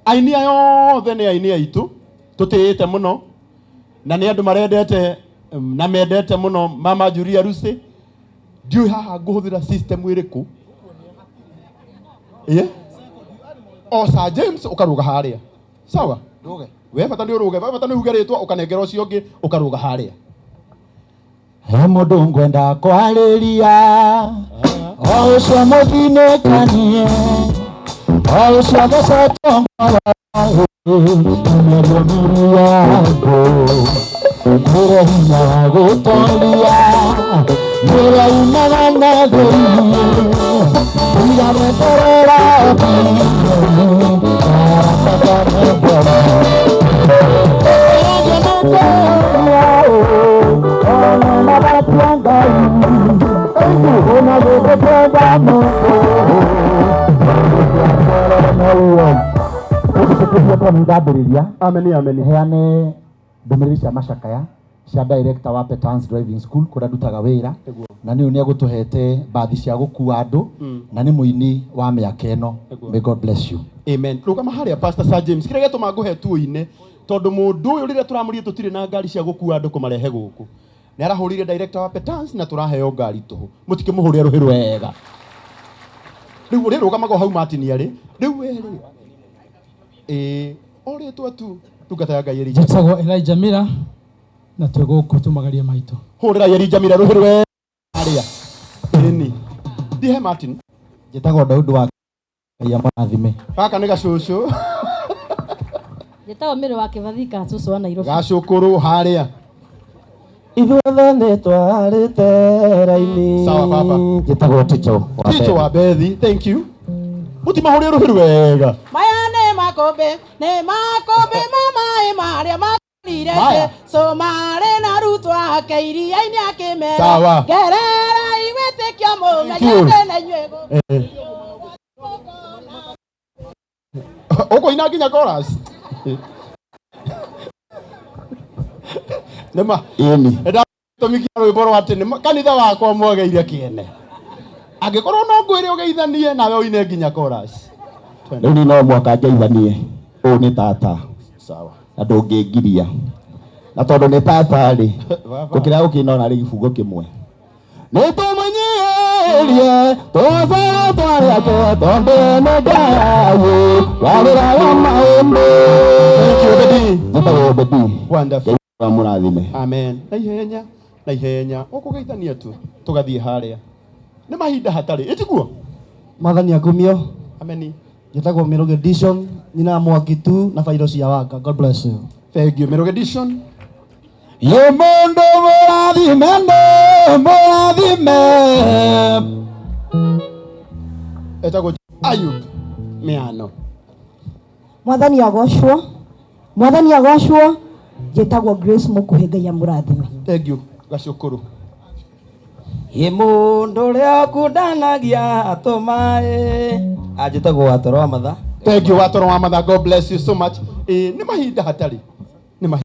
Aini aya othe nĩ aini aitũ tũtĩĩte mũno na nĩ andũ marendete na mendete mũno Mama Julia Lucy. Ndiũĩ haha ngũhũthĩra system ĩrĩkũ. Ĩĩ, o Sir James ũkarũga harĩa, sawa? Nduge. We bata nĩ ũrũge, we bata nĩ uge rĩtwa ũkanengera ũcio ũngĩ ũkarũga harĩa. He mũndũ ngwenda kwarĩria, o ũcio mũthinĩkanie, o ũcio thecetwo ngoro, mĩario mĩũru ya andũ, mwĩre hinya wa gũtoria, mwĩre umaga na thĩinĩ, tiga gweterera Ndambĩrĩria. Ameni, ameni. Heane ndũmĩrĩri cia macakaya cia director wa Petans Driving School kũrĩa ndutaga wĩra, na nĩ nĩ egũtũhete mbathi cia gũkua andũ na nĩ mũini wa mĩaka ĩno. May God bless you. Amen. Rũgama harĩa, Pastor Sir James. Kĩrĩa gĩatũma ngũhe tuoine tondũ mũndũ ũyũ rĩrĩa tũramũria tũtirĩ na ngari cia gũkua andũ kũmarehe gũkũ, nĩ arahũrĩire director wa Petans na tũraheo ngari tũhũ. Mũtikĩmũhũrĩre rũhĩ rwega. Rĩu ũrĩ rũgamaga o hau Martin arĩ rĩu we rĩ, ĩĩ, o rĩtwa tu, ndungata ya Ngai Elijah. Njĩtagwo Elijah Mira na twĩ gũkũ tumagarie maitũ. Hũrĩrai Elijah Mira rũhĩ rwega harĩa. Ĩni ndihe Martin. Njĩtagwo Daudi wa Ngai amũrathime. Gaka nĩ gacũcũ. Njĩtagwo Mĩrĩ wa Kĩbathika, cũcũ wa Nairobi. Gacũkũrũ harĩa. Ithuothe nĩ twarĩte raini. Sawa, baba. Njĩtagwo Tito wa Tito wa Bethi, thank you. Mũtimahũrĩre rũhĩ rwega. Maya nĩ makũmbĩ, nĩ makũmbĩ ma maĩ marĩa makorire Maya. Jesũ marĩ na arutwo ake iria-inĩ akĩmera, Sawa. "Ngererai wĩtĩkio Thank you. mũmenye na inyuĩ gũkũ." Ũkũina nginya chorus. Nĩma. Ĩni. Gĩtũmi kĩa rwĩmbo rwa atĩ nĩ kanitha wakwa mwageire kĩene. Angĩkorwo no ngwĩre ũgeithanie nawe ũine nginya chorus. Rĩu niĩ no mũhaka ngeithanie, ũyũ nĩ tata. Sawa. Na ndũngĩngiria, na tondũ nĩ tata rĩ, Baba. gũkĩra gũkĩina ona rĩ gĩbungo kĩmwe nĩ tũmũnyihirie tũcere twarĩake tondũ nĩ Ngai warĩraga maũndũ. Thank you, Bedi. Njĩtagwo Bedi. Wonderful. Ngai amũrathime. Amen. Na ihenya, na ihenya. Ũkũgeithania tu tũgathiĩ harĩa. Nĩ mahinda hatarĩ. Ĩtiguo? Mwathani akumio. Ameni. Njĩtagwo Mĩrũgĩ Dishon, nyina wa Mwangi tu na bairo cia Wanga. God bless you. Thank you. Mĩrũgĩ Dishon. Ye mũndũ mũrathime, nĩ mũrathime. Etagwo Ayub Miano. Mwathani agocwo, Mwathani agocwo. Njĩtagwo Grace Mũkuhĩ, Ngai amũrathime. Thank you. Gacũkũrũ. Ĩ mũndũ ũrĩa ũkundanagia tũmaĩ, anjĩtagwo Watoro wa Matha. Thank you, Watoro wa Matha. God bless you so much. Nĩ mahinda hatarĩ. Nĩ mahinda.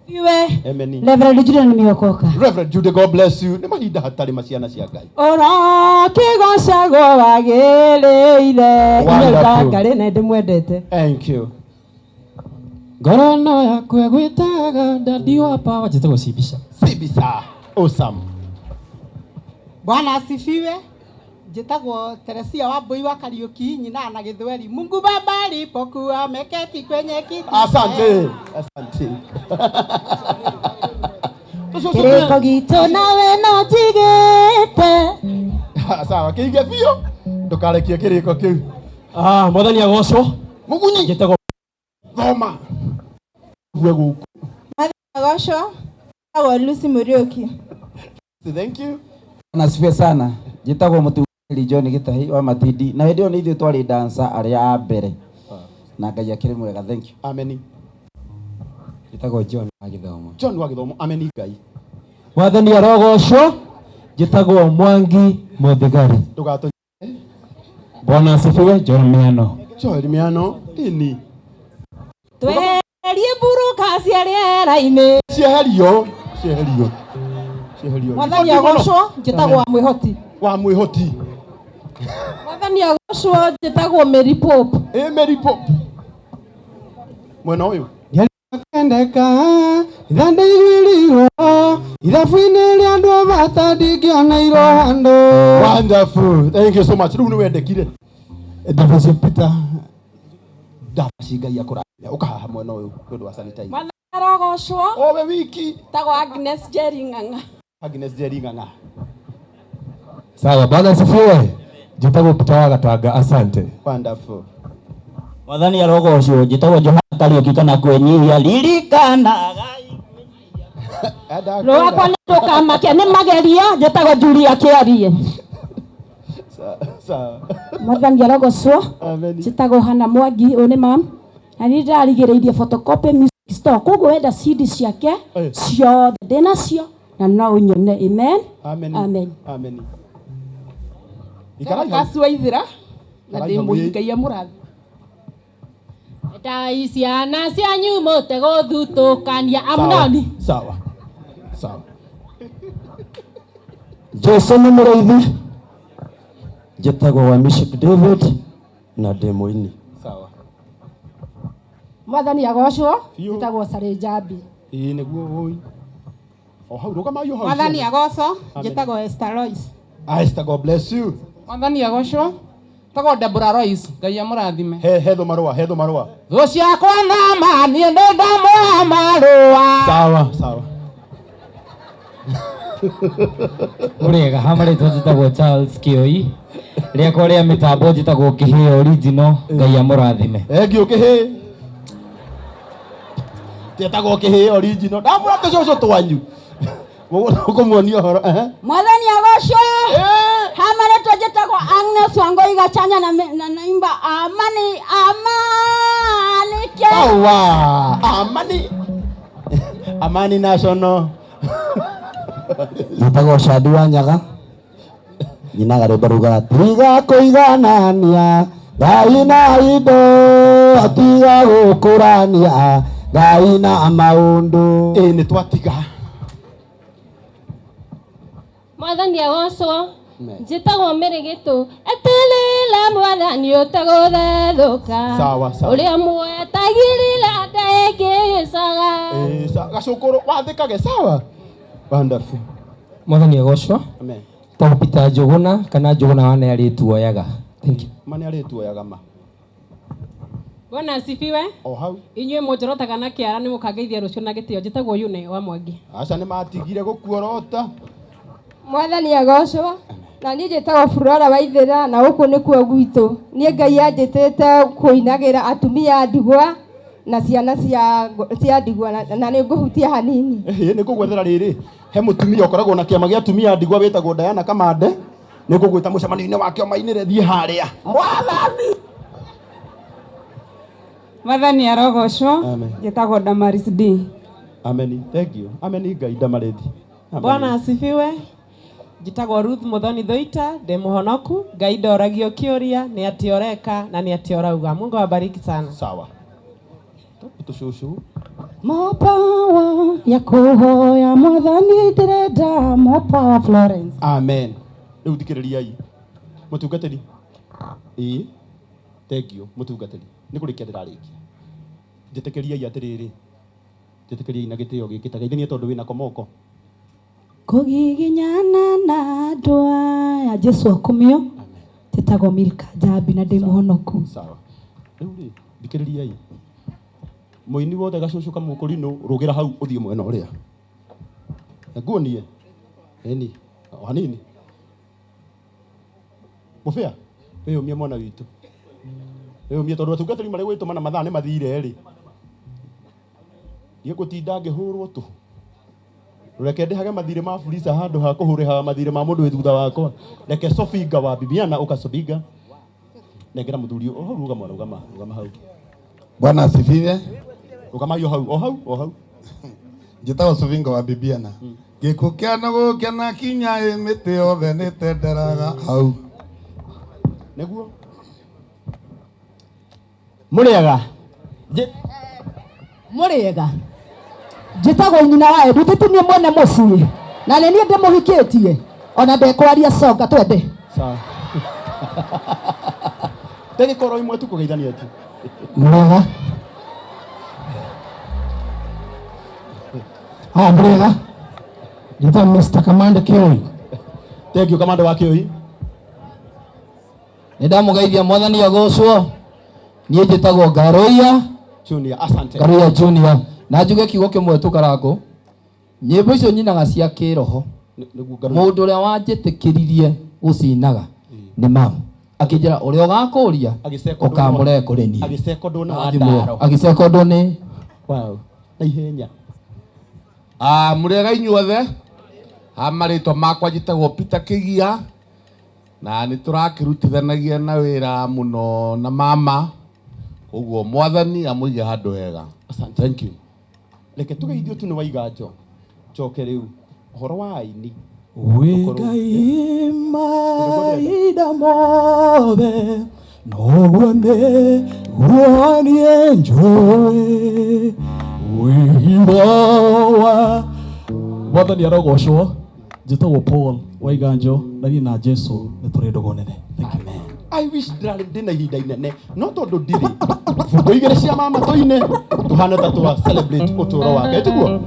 Iwe. Amen. Reverend Julian nimeokoka. Reverend Jude, God bless you. Nĩ mahinda hatarĩ maciana cia Ngai. Ũrokĩgocagwo wagĩrĩire. Wonderful. Ngarĩ na ndĩmwendete. Thank you. Ngoro no yaku ĩgwĩtaga dadi wa power, njĩtagwo Cibisha. Cibisha. Awesome. Bwana asifiwe. Njĩtagwo Teresia wa Mbui wa Kariuki, nyina na Gĩthweri. Mungu Baba alipokuwa ameketi kwenye kiti. Asante. Asante. Kĩrĩko gitũ nawe no njigĩte. Sawa, kĩige biũ. Ndũkarekie kĩrĩko kĩu. Ah, Mwathani agocwo. Mugunyi. Njĩtagwo Thoma. Gue gũkũ. Agocwo, njĩtagwo Lucy Mũriũki. Thank you. Nasifiwe sana. Njĩtagwo mũtungatĩri John Gĩtahi wa Matindi, na hĩndĩ ĩyo nĩ ithuĩ twarĩ dancer arĩa a mbere, na Ngai akĩrĩ mwega. Thank you. Ameni. Njĩtagwo John wa Gĩthomo. John wa Gĩthomo. Ameni Ngai. Mwathani arogocwo. Njĩtagwo Mwangi Mũthigari. Ndũgatũ. Bwana asifiwe. John Miano. Joel Miano. Ini. Tweherie mburuka cia rĩera-inĩ. Cieherio. Cieherio. Cieherio. Mwathani agocwo, njĩtagwo wa Mwĩhoti. Wa Mwĩhoti. Mwathani agocwo, njĩtagwo Mary Pope. Ĩ Mary Pope. Mwena ũyũ. Kendeka ithandaiguĩrĩirwo ithabu-inĩ rĩa andũ a bata ndingĩoneirwo handũ. Wonderful. Thank you so much. Rĩu nĩ wendekire. Dabaci Peter. Dabaci Ngai akũrathime. Ũka haha mwena ũyũ nĩ ũndũ wa sanitizer. Mwathani arogocwo. Owe wiki. Tagwo Agnes Njeri Ng'ang'a. Agnes Njeri Ng'ang'a. Sawa, Bwana asifiwe. Njĩtagwo Peter wa Gatanga, asante. Wonderful. Mwathani arogocwo njĩtagwo Johana Kariũki kana kwĩnyihia ririkanaga. Rwakwa nĩ ndũkamake nĩ magerio njĩtagwo Julia Kĩarie. Sawa. Mwathani arogocwo. Amen. Njĩtagwo Hana Mwangi ũyũ nĩ mam na niĩ ndĩrarigĩrĩirie photocopy music store koguo wenda CD ciake ciothe ndĩnacio na no ũnyone. Amen. Amen. Amen. Amen. Ikarai hau. Dorcas Waithera na Ikarai ndĩ hau, mũini ĩĩ. Ngai amũrathime. Ndai ciana cianyu mũtegũthutũkania Amunoni. Sawa. Sawa. Jesu nĩ mũrĩithi. Njĩtagwo wa Mishik David na ndĩ mũini. Sawa. Mwathani agocwo. Biũ. Njĩtagwo Sarĩ Njambi. Ĩĩ nĩguo woi. O hau rũgamai o hau. Mwathani agocwo. Amen. Njĩtagwo Esther Lois. Esther, God bless you. Mwathani agocwo. Tagwo Deborah Royce Ngai amũrathime. He hetho marũa, hetho marũa. Thũ ciakwa nama niĩ nĩ ndamũha marũa. Sawa, sawa. Ũrĩega ha marĩtwa njĩtagwo Charles Kĩoi rĩakwa rĩa mĩtambo njĩtagwo Kĩhĩ original Ngai amũrathime. Thank you Kĩhĩ. Tetagwo Kĩhĩ original. Ndamũra tũcũcũ twanyu. Mũkũmuonia ũhoro. Ehe. Mwathani agocwo. Ha marĩtwa njĩtagwo Agnes Wangũi Gachanya na na naimba amani amani ke. Sawa. Amani. Amani National. Njĩtagwo Shadi wa Nyaga. Nyinaga rwĩmbo rugaga tiga kũiganania Ngai na indo tiga gũkũrania Ngai na maũndũ. Ĩĩ nĩ twatiga. Mwathani agocwo. Njĩtagwo Mary Gĩtũ eterera mwathani ũtegũthethũka. Sawa, sawa. Ũrĩa mwetagĩrĩra ndengĩcaga. Ĩĩ sawa. Gacũkũrũ wathĩkage sawa. Wonderful. Mwathani agocwo. Amen. Tagwo Peter Njũgũna kana Njũgũna wa nĩ arĩtuoyaga. Thank you. Ma nĩ arĩtuoyaga ma. Bwana asifiwe. O hau. Inyuĩ mũnjorotaga na kĩara nĩ mũkangeithia rũciũ na gĩtĩo. Njĩtagwo Yune wa Mwangi. Aca nĩ matigire gũkuorota. Mwathani agocwo. Na niĩ njĩtagwo Flora Waithera na gũkũ nĩkuo gwitũ. Niĩ Ngai anjĩtĩte kũinagĩra atumia a ndigwa na ciana cia ndigwa na nĩ ngũhutia hanini. Ĩhĩ nĩ ngũgwethera rĩrĩ. He mũtumia ũkoragwo na kĩama gĩa atumia a ndigwa wĩtagwo Diana Kamande. Nĩ ngũgwĩta mũcemanio-inĩ wake ũmainĩre thiĩ harĩa. Mwathani. Mwathani arogocwo. Amen. Njĩtagwo Damaris D. Amen. Thank you. Amen Ngai Damarĩthi. Amen. Bwana asifiwe. Njĩtagwo Ruth Muthoni Thoita, ndĩ mũhonoku, Ngai ndoragio kĩũria, nĩ atĩ ũreka na nĩ atĩ ũrauga. Mungu awabariki sana. Sawa. Tũcũcũ. More power ya kũhoya mwathani ndĩrenda more power Florence. Amen. Rĩu thikĩrĩriai. Mũtungatĩri. Ĩĩ. Thank you mũtungatĩri. Nĩ kũrĩkia ndĩrarĩkia. Njĩtĩkĩriai atĩrĩrĩ. Njĩtĩkĩriai na gĩtĩo gĩkĩ ta geithania tondũ wĩna komoko. Kũgiginyana na andũ aya Jesu akumio. Njĩtagwo Milka Njambi na ndĩ mũhonoku. Sawa. Rĩu rĩ, thikĩrĩriai. Mũini wothe gacũcũ kamũkũrinũ rũgĩra hau ũthiĩ mwena ũrĩa. Nguonie. Ĩni. O hanini. Mũbĩa, wĩyũmie mwana witũ. Wĩyũmie tondũ atungatĩri marĩ gwĩtũma na mathaa nĩ mathire rĩ. Ndiĩ ngũtinda ngĩhũrwo tũhũ. Reke ndĩhage mathirĩ ma Fulisa handũ ha kũhũrĩhaga mathirĩ ma mũndũ wĩ thutha wakwa. Reke Sofinga wa Bibiana ũka Sofinga. Nengera mũthuri o hau rũgama rũgama rũgama hau. Bwana asifiwe. Rũgamai o hau o hau o hau. Njĩtagwo Sofinga wa Bibiana. Gĩkuũ kĩa nũgũ kĩanakinya ĩ mĩtĩ yothe nĩtenderaga hau. Nĩguo. Mũrĩega. Mũrĩega. Njĩtagwo nyina wa Edu, ti niĩ mwene mũciĩ. Na nĩ niĩ ndĩmũhikĩtie. Ona ndekwaria coka twende. Sawa. Ndagĩka oro imwe tu kũgeithania tu. Mũrĩega. Ah, murega. Njĩtagwo Mr. Kamande Kĩoi. Thank you Kamande wa Kĩoi. Nĩ ndamũgeithia mwathani agocwo. Niĩ njĩtagwo Ngaroia Junior, asante. Ngaroia Junior. Na njuge kiugo kĩmwe tu Karangũ. Nyĩmbo icio nyinaga cia kĩroho. Nĩguo Ngaroia. Mũndũ ũrĩa wanjĩtĩkĩririe gũcinaga nĩ mamu. Akĩnjĩra ũrĩa ũgakũria ũkamũrehe kũrĩ niĩ. Agĩcekondwo na Athimwo. Wandaro. Agĩcekondwo nĩ Wow. Na ihenya. Ah, mũrĩega inyuothe ha marĩtwa makwa njĩtagwo Peter Kĩgia na nĩ tũrakĩrutithanagia na wĩra mũno na mama koguo mwathani amũige handũ hega. Asante. Thank you. Reke tũgeithio tu nĩ Waiganjo. Njoke rĩu ũhoro wa aini. Wĩ Ngai mahinda mothe noguo nĩguo niĩ njũĩ wĩhitho wa Mwathani arogocwo. Njĩtagwo Paul Waiganjo na niĩ na Jesu nĩ tũrĩ ndũgũ nene. Thank you. I wish ndirarĩ ndĩna ihinda inene no tondũ ndirĩ bungo igĩrĩ cia mama tũine tũhane ta twa celebrate ũtũũro wake tiguo.